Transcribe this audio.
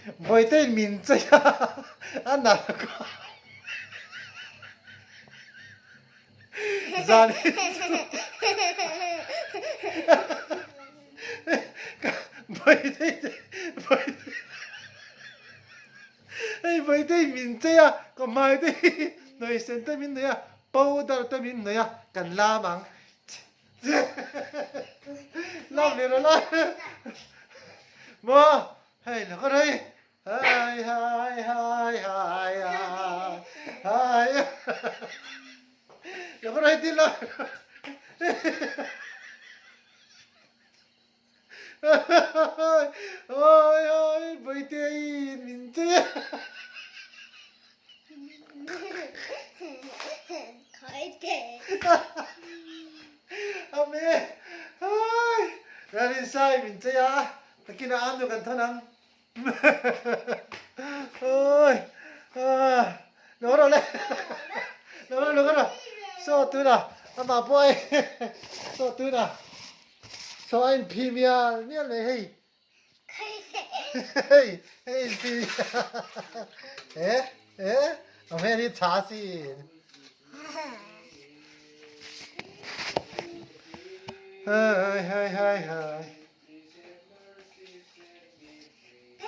Bawihte min chei a, a nalh ko. Zan hi chu Bawihte Bawihte hei Bawihte min chei a, ka hmai te hi hnawihsen te min hnawih a, powder te min hnawih a, kan lam ang. Lam leh rawh la. Maw hei la ka rei. Hai hai hai hai hai hai. La ka rei tin la. Oi oi baite in min che. Ame hai Lalin sai min chei a takin a anu kan than ang oi lo ro le lo ro lo ro so tuna ama pawh so tuna so a in phi mial mial mai hei Hei hei inti eh eh a hmel hi tha sin hai hai hai hai.